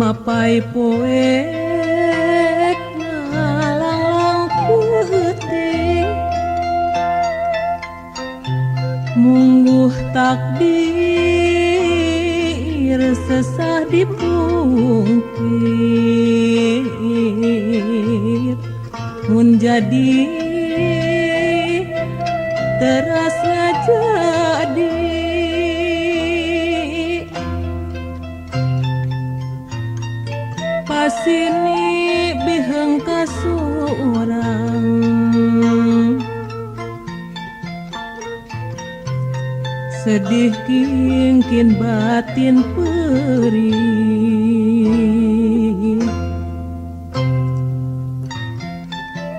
Mapay poek ngalanglang peuting mungguh takdir sesah dipungkir mun jadi teras ngajadi pasini biheng kasurang sedih kingkin batin perih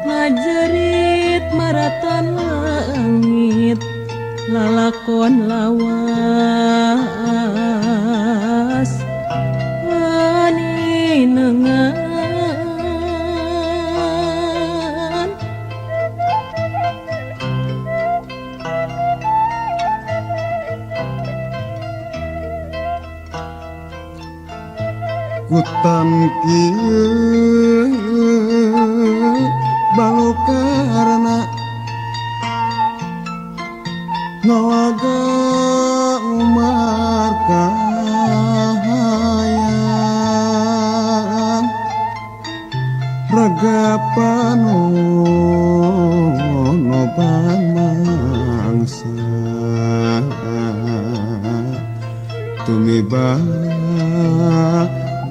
ngajerit maratan langit lalakon lawas ani nengan. Kutan kieu balukarna ngalaga umar kahayang raga panonoban mangsa tumiba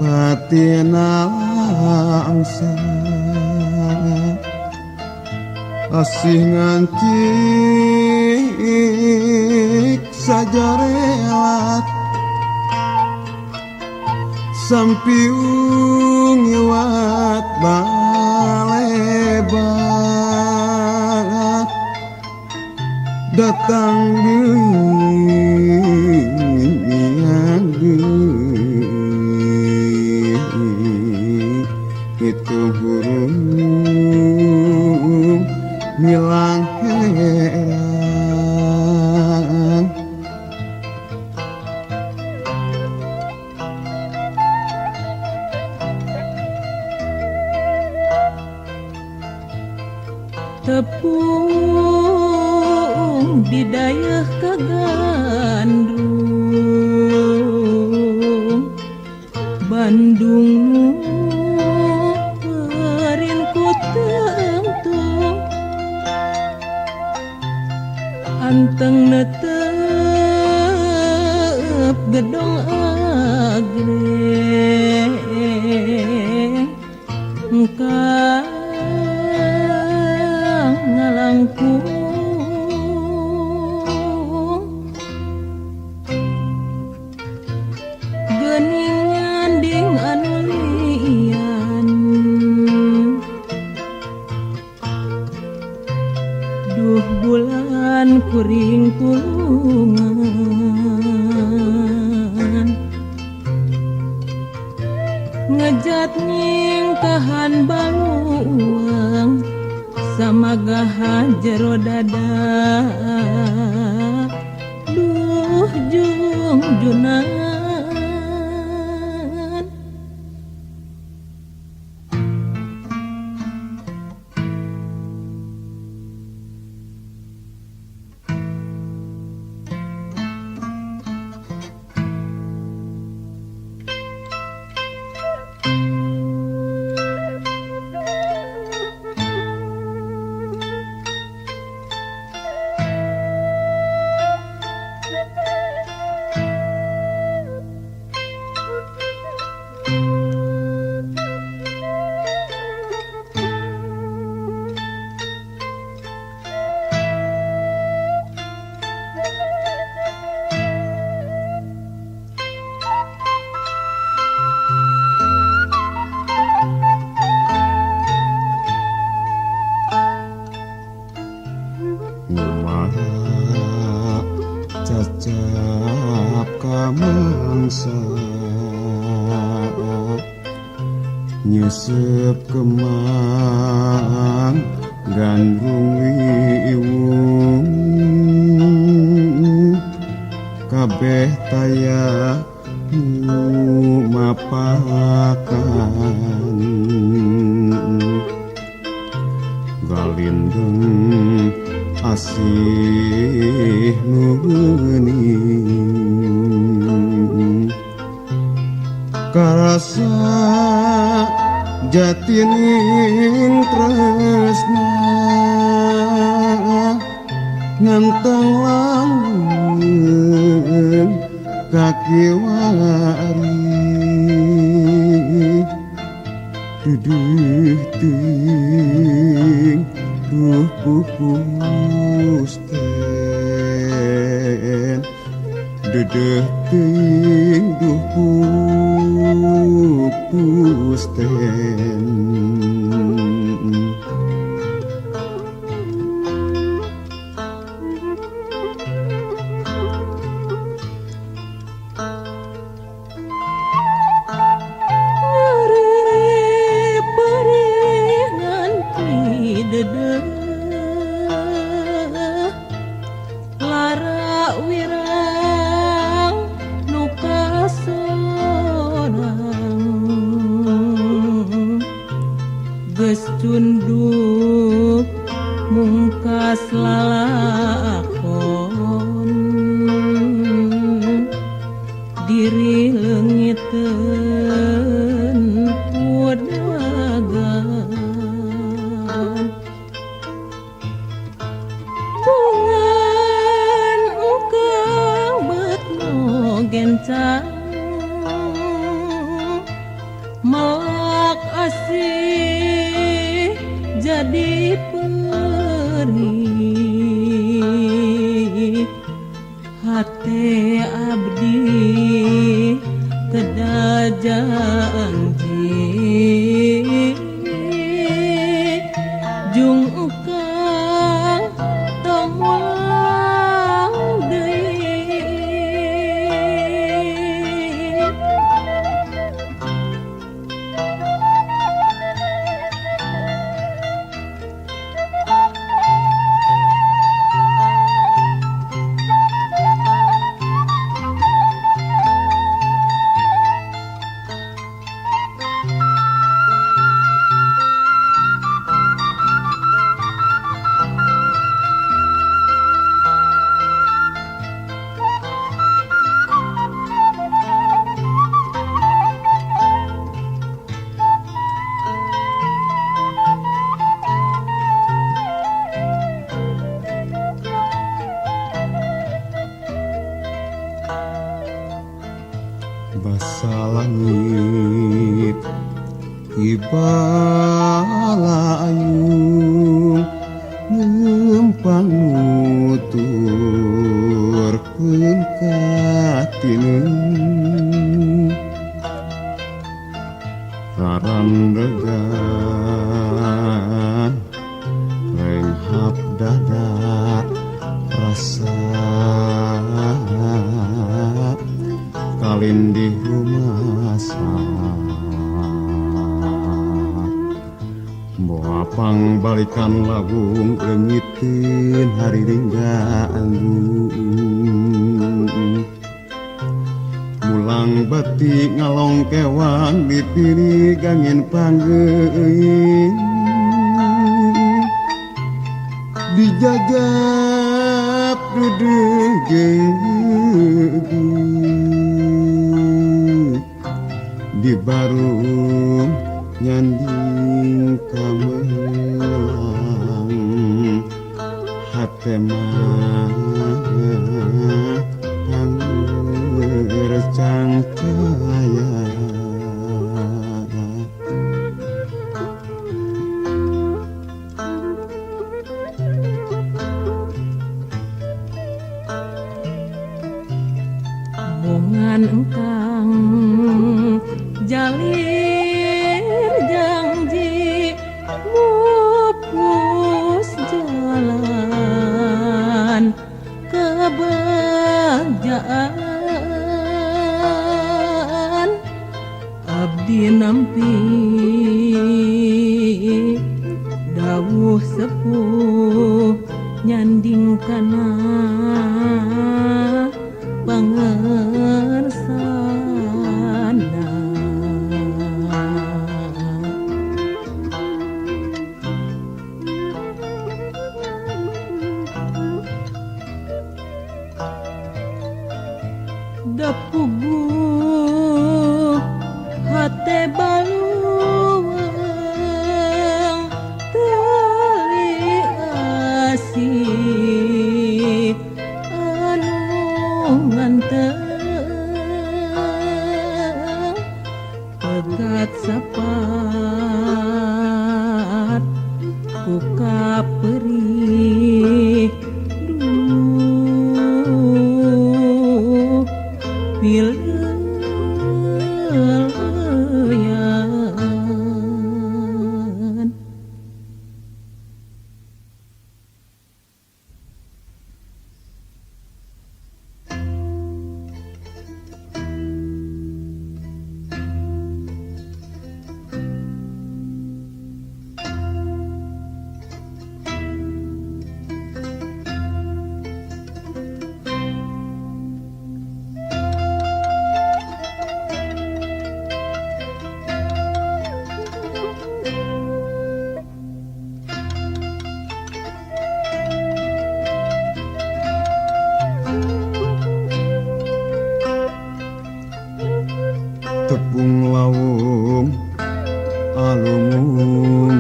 batin angsa asih ngancik sajarelat sampiung iwat balebat datang deui itu hurung ngilang herang. Tepung didayeuh ka Gandrung Bandung nu perin ku tengtung anteng netep gedong agreng kang ngalangkung geuning nyanding anu lian duh bulan kuring tulungan ngejat nyingkahan baluang samagahan jero dada duh jungjunan. Cacap kamangsa nyusep kemang gandrung wiwung kabeh taya Mapakan galindeng asih nu geuning karasa jatining tresna ngantang langun kakiwari duduh ting duh pupusten duduh ting duh pupusten. Lara wirang nu kasonang geus cunduk mungkas lalakon diri leungiteun kudagan bungan engkang betno gencang melak asih jadi perih hate abdi teda janji jung engkang tong mulang deui. Basa langit ibala ayung ngempang nuturkeun katineung rarandegan renghap dada rasa kalindih rumasa moa pangbalikan lawung leungiteun hariringga anggung mulang bati ngalongkewang dipiri gangin panggeuing dijajab duduh geugeuh di barung nyanding kamelang hate mah angger cangcaya. Bongan engkang jalir janji mupus jalan kebagjaan abdi nampi dawuh sepuh nyanding kana pangersana. Tepung lawung alungun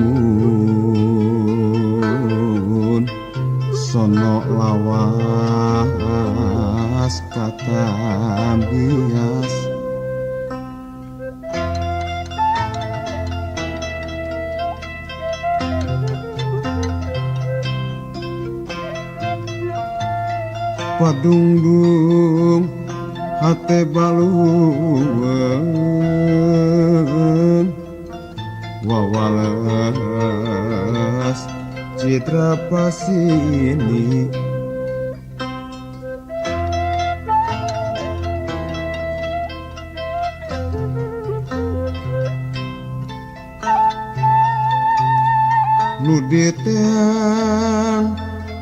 sono lawas katambias. Padungdung hate baluweung wawales citra pasini. Nu diteang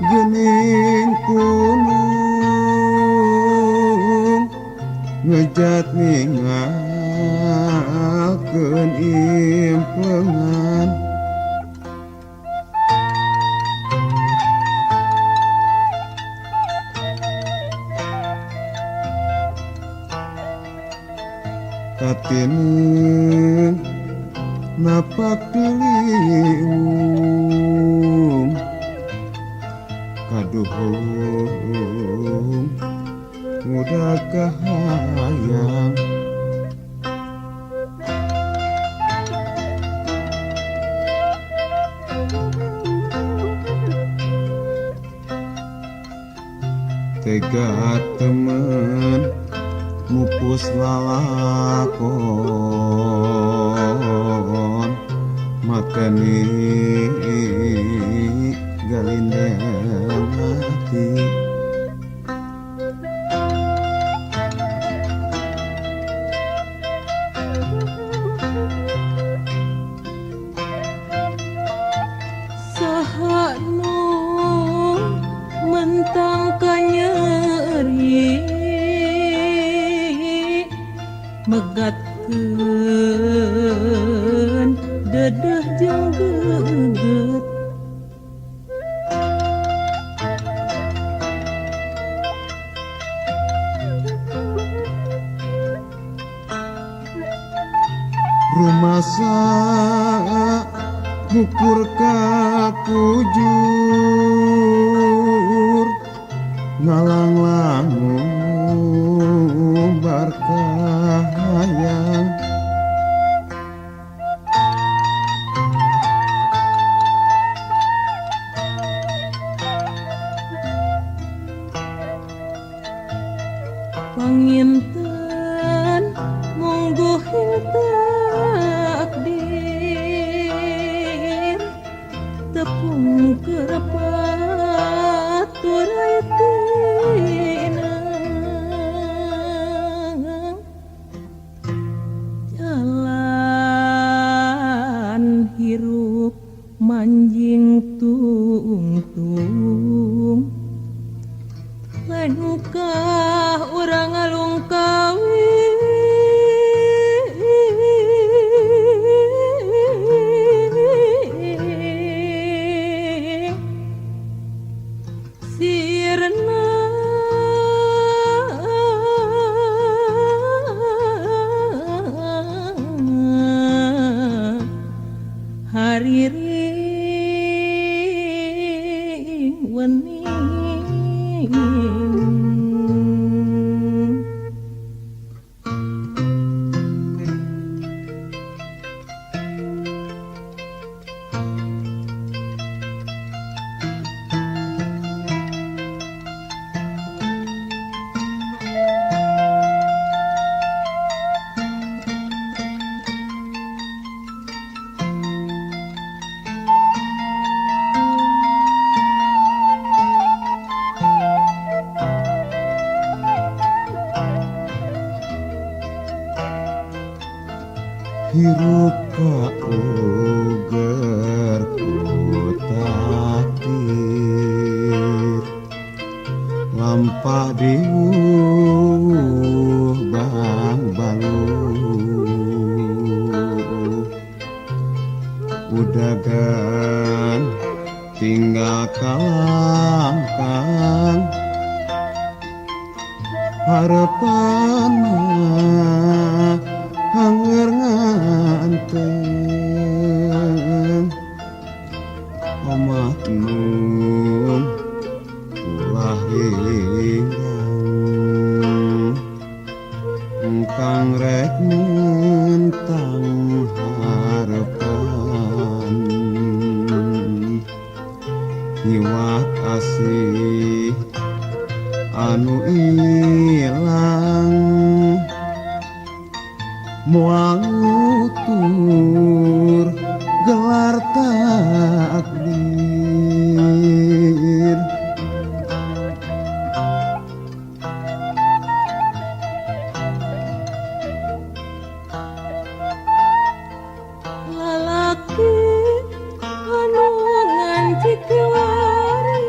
geuning punung ngejat ningalkeun implengan. Katineung napak diliung kaduhung muda kahayang. Tega temen mupus lalakon mateni galindeng hati. Saha nu mentang kanyeri megatkeun dedeh jeung geungeut. Rumasa ngukur ka kujur ngalanglangu barkahayang. Panginten mungguhing takdir tepung kerpaturai tinang jalan hirup manjing tungtung lengkah urang ngalungkawi sirna hariring wening. Hirup ka uger ku takdir lampah diuh bang balu udagan tinggal kalangkang harapan mah Rek mentang harepan nyiwat asih anu ilang moal tutur gelar takdir. Lalaki anu nganci kiwari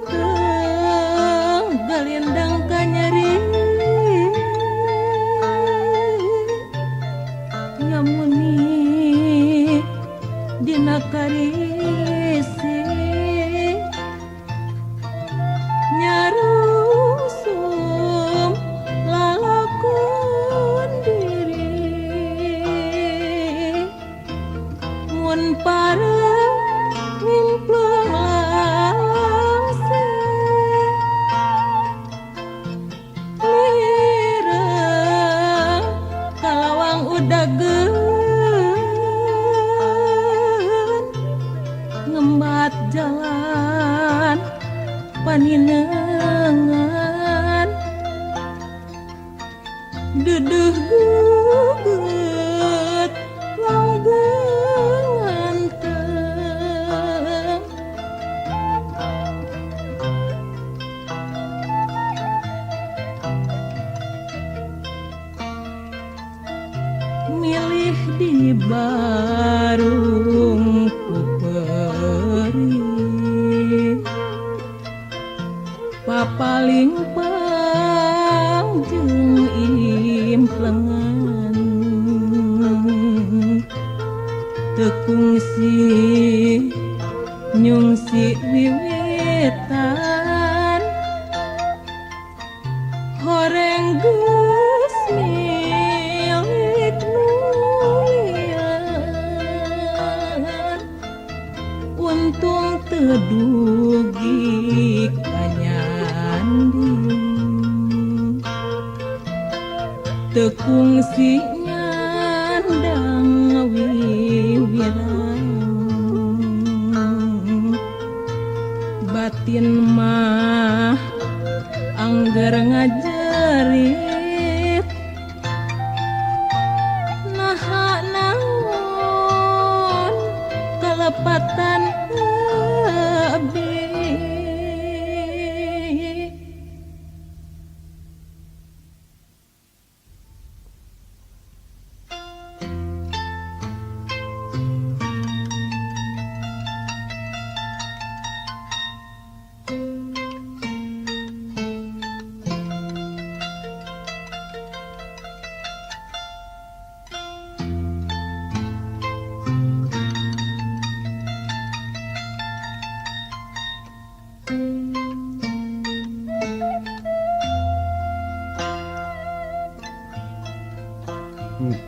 kenteng galindang kanyeri nyamuni dina karisi nyarusum lalakon diri mun pareng nimplung lalangse mireng kalawang udageun ngembat jalan paninengan dedeh gugut langgeng anteng. Milih di barung ku peri papaling pang jeung implengan teu kungsi nyungsi wiwitan horeng geus milik nulian untung teu dugi kanyanding teu kungsi nyandang wiwirang batin mah angger ngajerit naha naon kalepatan abdi.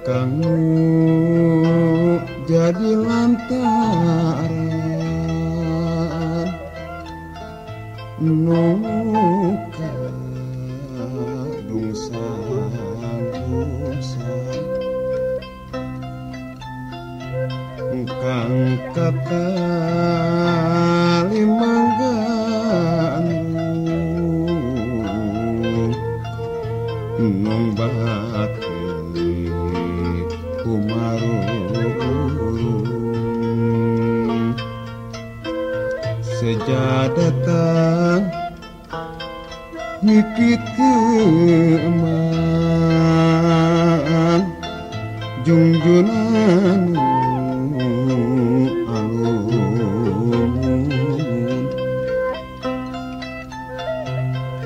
Kamu jadi lantaran nu kadungsang-dungsang kang kata limanggan nung bati kumarurung sejadatan ngipit keman jungjunan alun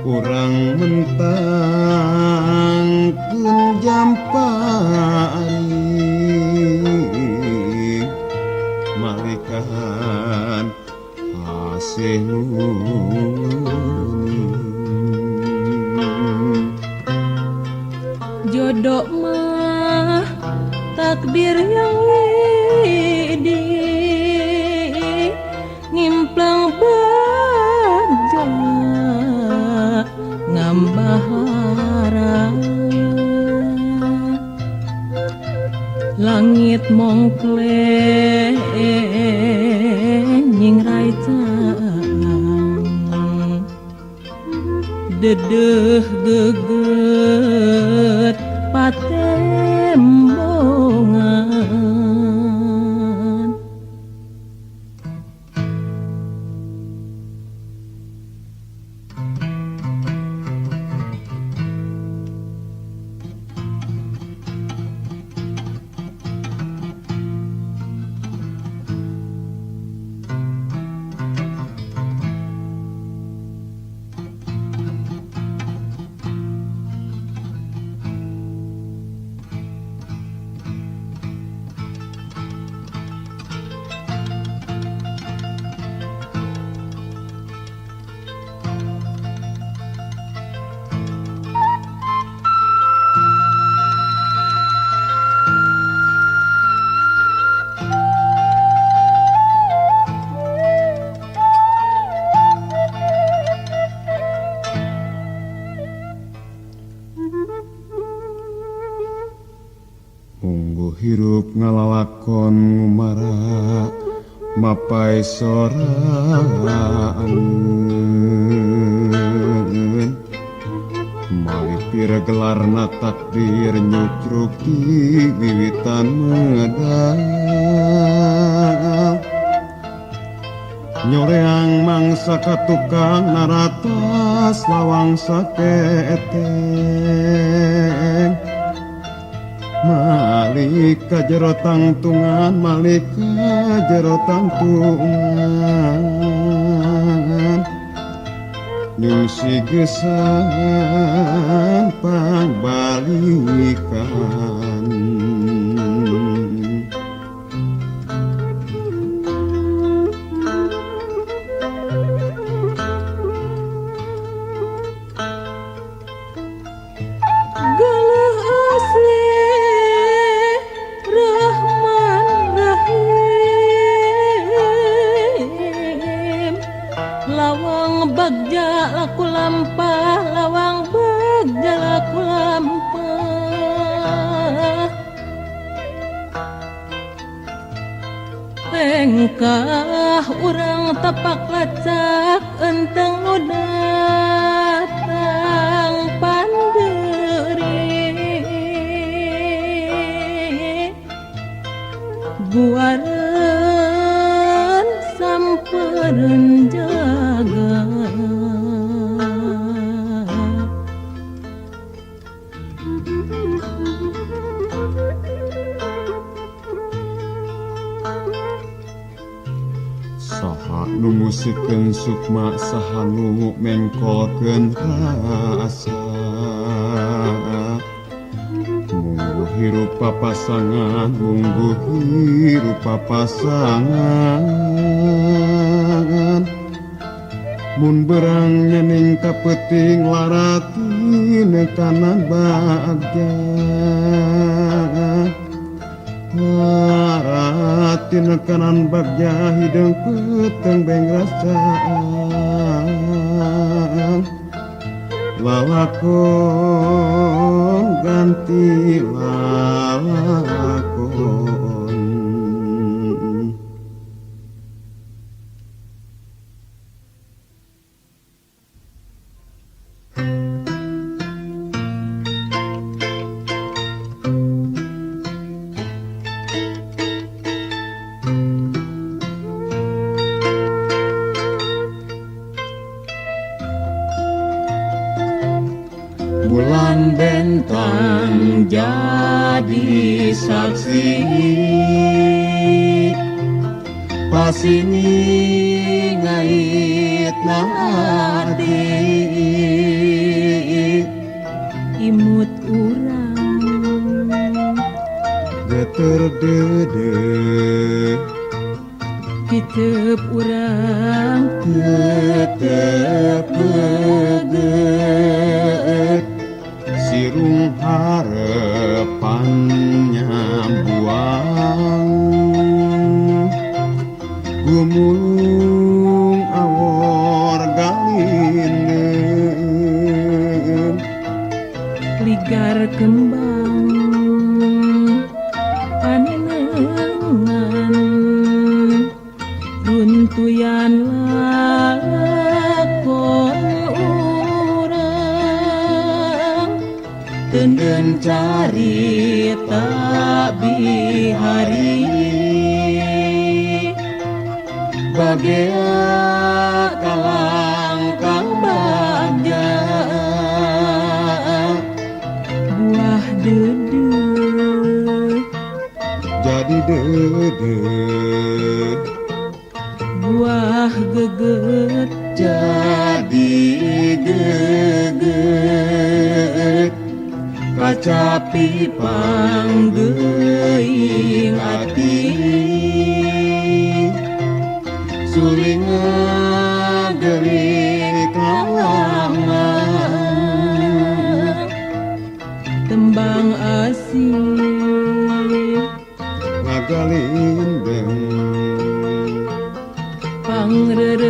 urang mentangkeun jampari malikan asih Jodoh mah takdir yang widi ngimplang bagja ngambah huru-hara langit mongkleng nyingrai caang dedeh geget patembongan. Mungguh hirup ngalalakon ngumara mapai sorangan malipir gelarna takdir nyucruki wiwitan medal nyoreang mangsa ka tukang naratas lawang saketeng malik ka jero tangtungan malik ka jero tangtungan nyungsi gesan pangbalikan. Lawang bagja laku lampah, lawang bagja laku lampah. Tengkah urang tapak lacak enteng nu datang panderi. Buareun sampereun jaga. Saha nu musikeun sukma saha nu mengkolkeun rasa mungguh hirup papasangan mungguh hirup papasangan mun berang nyening ka peuting larati nekanan bagja larati nekanan bagja hideung peuteung beng rasaan lalakon ganti lalakon. Bulan bentang jadi saksi pasini ngait hati imut urang geter dede hitep urang tetep geget sirung harepan nyambuang gumulung awor galindeng. Ligar kembang panenengan runtuyan lakon urang Tenden carita bihari bagea kalangkang bagja buah deudeuh jadi deudeuh buah geget jadi geget kacapi panggeuing ati suling ngagelik lawangan tembang asih ngagalindeng pangreureuyan.